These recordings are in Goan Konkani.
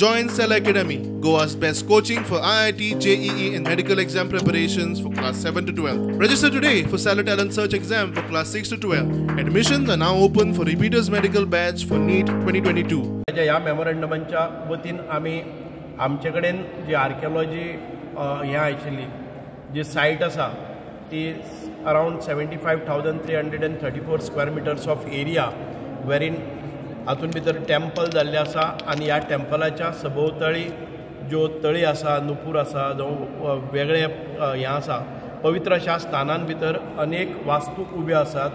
Join Cella Academy, Goa's best coaching for IIT, JEE and medical exam preparations for class 7 to 12. Register today for Cella Talent Search exam for class 6 to 12. Admissions are now open for repeaters medical batch for NEET 2022. ह्या मेमोरंडमाच्या वतीन आमी आमचे कडेन जी आर्किओलॉजी हें आशिल्ली जी सायट आसा ती around 75,334 square meters of area wherein हातून भितर टेम्पल जाल्लें आसा आनी ह्या टेम्पलाच्या सभोवतळी ज्यो तळी आसा, नुपूर आसा, जावं वेगळे हें आसा, पवित्र अशा स्थानान भितर अनेक वास्तू उब्यो आसात.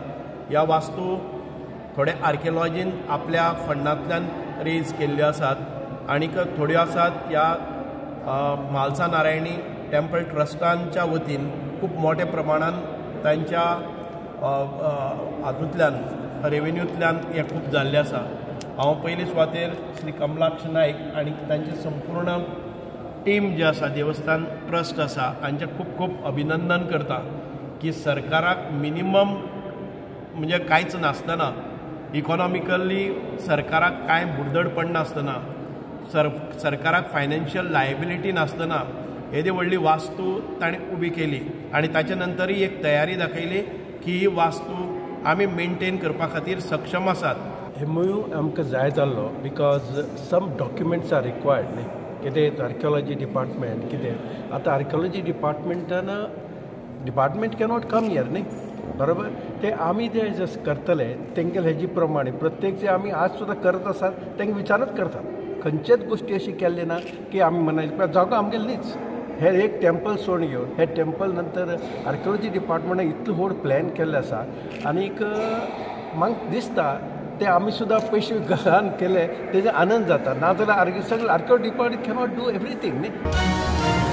ह्या वास्तू थोडे आर्किओलॉजीन आपल्या फंडांतल्यान रेज केल्ल्यो आसात आनीक थोड्यो आसात ह्या म्हालसा नारायणी टेम्पल ट्रस्टांच्या वतीन खूब मोठ्या प्रमाणान तांच्या हातूंतल्यान रेवेन्यूतल्यान हें खूब जाल्लें आसा. हांव पयले सुवातेर श्री कमलाक्ष नायक आनी तांची संपूर्ण टीम जी आसा, देवस्थान ट्रस्ट आसा, हांचें खूब खूब अभिनंदन करता की सरकाराक मिनिमम म्हणजे कांयच नासतना इकॉनॉमिकली सरकाराक कांय बुडदड पडनासतना सरकाराक फायनान्शियल लायबिलिटी नासतना येदी व्हडली वास्तू ताणें उबी केली आनी ताच्या नंतरय एक तयारी दाखयली की ही वास्तू आमी मेनटेन करपा खातीर सक्षम आसात. एमओयू आमकां जाय जाल्लो because some documents are required न्ही, कितें आर्किओलॉजी डिपार्टमेंट कितें आतां आर्किओलॉजी डिपार्टमेंटान डिपार्टमेंट कॅनॉट कम here न्ही, बरोबर. ते आमी ते जस्ट करतले तेंगेले हेजी प्रमाणे प्रत्येक जे आमी आज सुद्दां करत आसात तेंकां विचारत करतात, खंयचेच गोश्टी अशी केल्ली ना की आमी म्हणायची जागो आमगेले न्हीच. हे एक टेम्पल सोडून घेवन हे टेम्पल नंतर आर्किओलॉजी डिपार्टमेंटान इतलो व्हड प्लॅन केल्ले आसा आनीक म्हाका दिसता ते आमी सुद्दां पयशे घरान केले तेजे आनंद जाता, नाजाल्यार सगळे archaeology department cannot do everything न्ही.